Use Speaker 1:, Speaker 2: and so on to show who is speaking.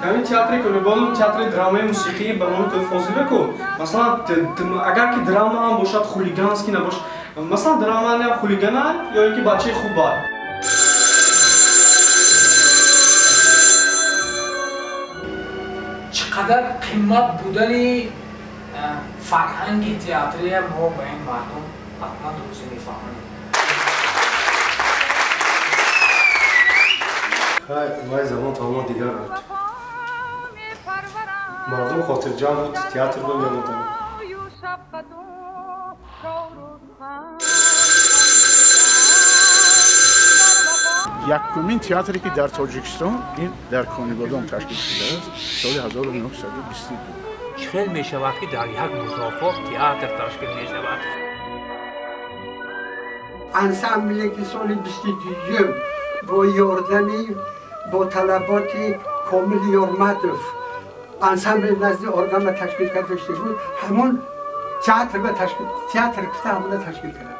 Speaker 1: Ҳамин театри Конибодом театри драмаи мусиқӣ ба номи Фозила ку. Масалан, агар ки драма ҳам бошад, хулиганский набошад. Масалан, драма не хулигана ё ин ки бачаи хуб аст.
Speaker 2: Чӣ қадар қимат будани фарҳанги театрия мо ба ин мардум ҳатман рӯзӣ мефаҳмонем.
Speaker 3: Вай замон тамоман дигар буд. Мардум хотирҷамъ буд, театр ба меомаданд.
Speaker 4: Якумин театре ки дар Тоҷикистон ин дар Конибодом ташкил шудааст соли 1922.
Speaker 5: Чӣ хел мешавад, ки дар як музофот театр ташкил мешавад?
Speaker 6: Ансамбле ки соли 22 бо ёрдами бо талаботи Комил Ёрматов ансамбли назди органа ташкил карда шуда буд, ҳамон театр ба ташкил театр гуфта ҳамона ташкил кард.